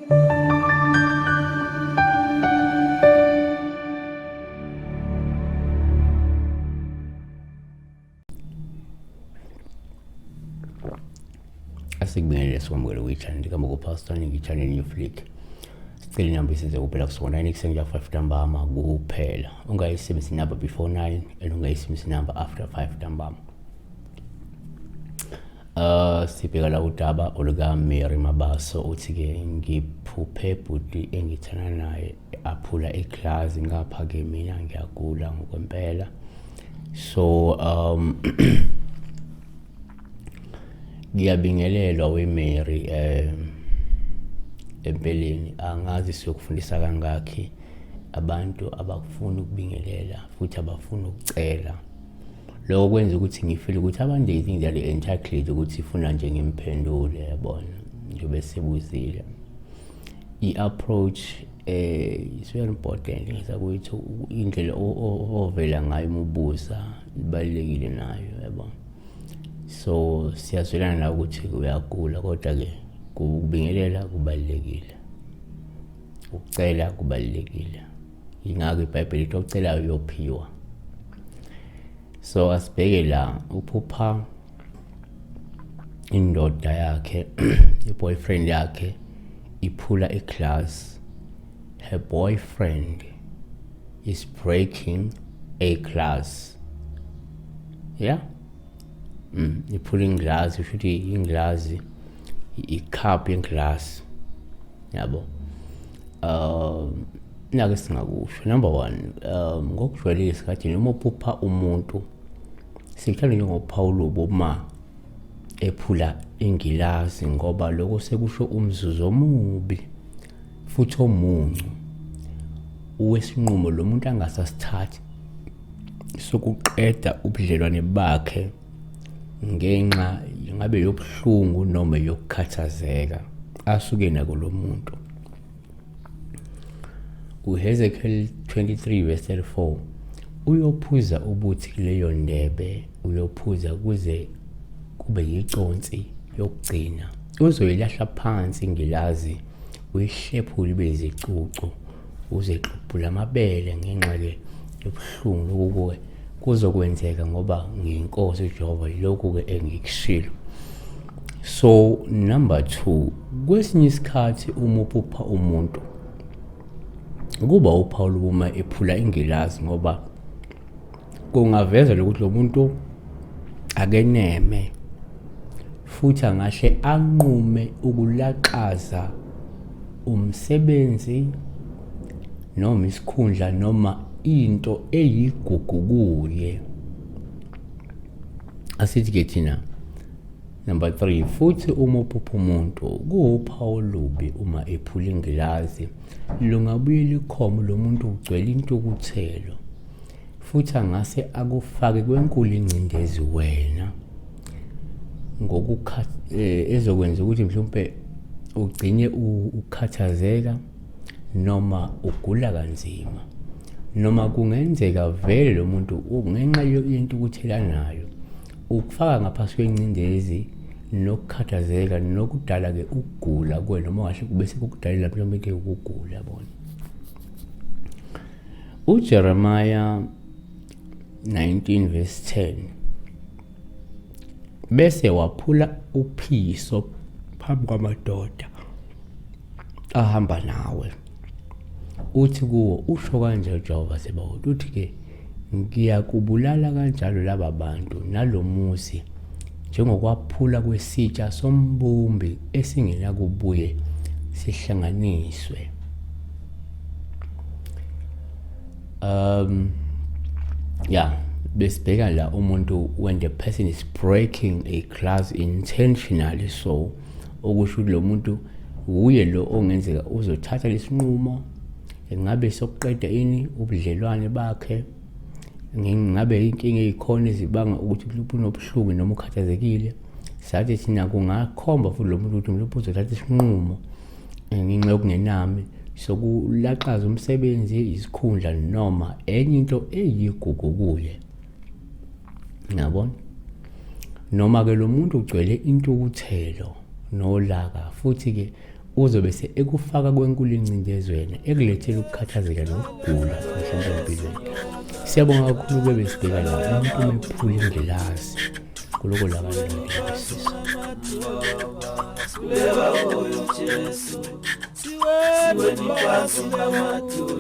Asikubingelele, sikwamukele kwi-channel likaMoko Pastor, ngi-channel New Flick. Sicela inamba isenze kuphela kusuka 9 ekuseni kuya 5 ntambama kuphela. Ungayisebenzisi inamba before 9 and ungayisebenzisi inamba after 5 ntambama. Sibheka la udaba oluka Mary Mabaso, uthi ke ngiphuphe bhuti engithana naye aphula iglass, ngapha ke mina ngiyagula ngokwempela. So ngiyabingelelwa we Mary, empeleni angazi siyokufundisa kangakhi, abantu abakufuni ukubingelela futhi abafuni ukucela. Lokho kwenza ukuthi ngifeel ukuthi abantu, they think they are entitled ukuthi ifuna nje ngimphendule, yabona, njengoba sebuzile. I-approach is very important, ngisakuyithi indlela ovela ngayo umubuza ibalulekile nayo, yabo. So siyazwelana nawe ukuthi uyagula, kodwa-ke ukubingelela kubalulekile, ukucela kubalulekile. Ingakho iBhayibheli lithi ocelayo uyophiwa. So asibheke la, uphupha indoda yakhe, i-boyfriend yakhe, iphula iglass. Her boyfriend is breaking a glass, yeah. Iphula inglazi, usho ukuthi inglazi, i-cup yenglass, yabo. Nake singakusho, number one, ngokujwayelekile isikhathi noma uphupha umuntu sikuthanda njengoPawulo uma ephula ingilazi, ngoba lokho sekusho umzuzu omubi futhi omuncu wesinqumo lo muntu angasasithathi sokuqeda ubudlelwane bakhe ngenxa ngabe yobuhlungu noma yokukhathazeka asuke nako lo muntu. UHezekiel 23 verse 34, uyophuza ubuthi kuleyo ndebe, uyophuza kuze kube yiconsi yokugcina, uzoyilahla phansi ingilazi, uyihlephule ibe izicucu, uzexubhula amabele ngenxa-ke yobuhlungu. Lokhu-ke kuzokwenzeka ngoba ngiyinkosi uJehova, yilokhu-ke engikushilo. So number two, kwesinye isikhathi uma uphupha umuntu kuba uphawu uma ephula ingilazi, ngoba kungaveza lokuthi lo muntu akeneme futhi angahle anqume ukulaxaza umsebenzi noma isikhundla noma into eyigugu kuye. Asithi ke thina number 3, futhi uma uphupha umuntu kuwuphawu olubi uma ephula ingilazi, lungabuye likhomo lo muntu ugcwele intukuthelo futhi angase akufake kwenkulu ingcindezi wena ezokwenza ukuthi mhlawumbe ugcine ukukhathazeka noma ugula kanzima, noma kungenzeka vele lo muntu ngenxa yentukuthelo anayo ukufaka ngaphasi kwengcindezi nokukhathazeka nokudala-ke ukugula kuwe, noma kahle bese kukudalela mhlawumbe ukugula, yabona. UJeremiah 19 verse 10, bese waphula uphiso phambi kwamadoda ahamba nawe, uthi kuwo, usho kanje uJehova Sebawoti, uthi ke ngiyakubulala kanjalo laba bantu nalomuzi njengokwaphula kwesitsha sombumbi esingenakubuye sihlanganiswe. Yeah, besibheka la umuntu, when the person is breaking a glass intentionally, so okusho ukuthi lo muntu uye lo ongenzeka uzothatha lesinqumo engabe sokuqeda ini ubudlelwane bakhe, ngabe inkinga eyikhona ezibanga ukuthi mhlawumbe unobuhlungu noma ukhathazekile. Sathi thina kungakhomba futhi lo muntu ukuthi mhlawumbe uzothatha isinqumo ngenxa yokungenami sokulaxaza umsebenzi, isikhundla noma enye into eyigugu kuye, yabona. Noma ke lo muntu ugcwele intukuthelo nolaka futhi ke Uzobe se ekufaka kwenkulu incindezelo, ekulethela ukukhathazeka nokugula mhlawumbe empilweni. Siyabonga kakhulu kube besibheka la umuntu uma ephula ingilazi kuloko la kanti. Siweni phansi namadolo.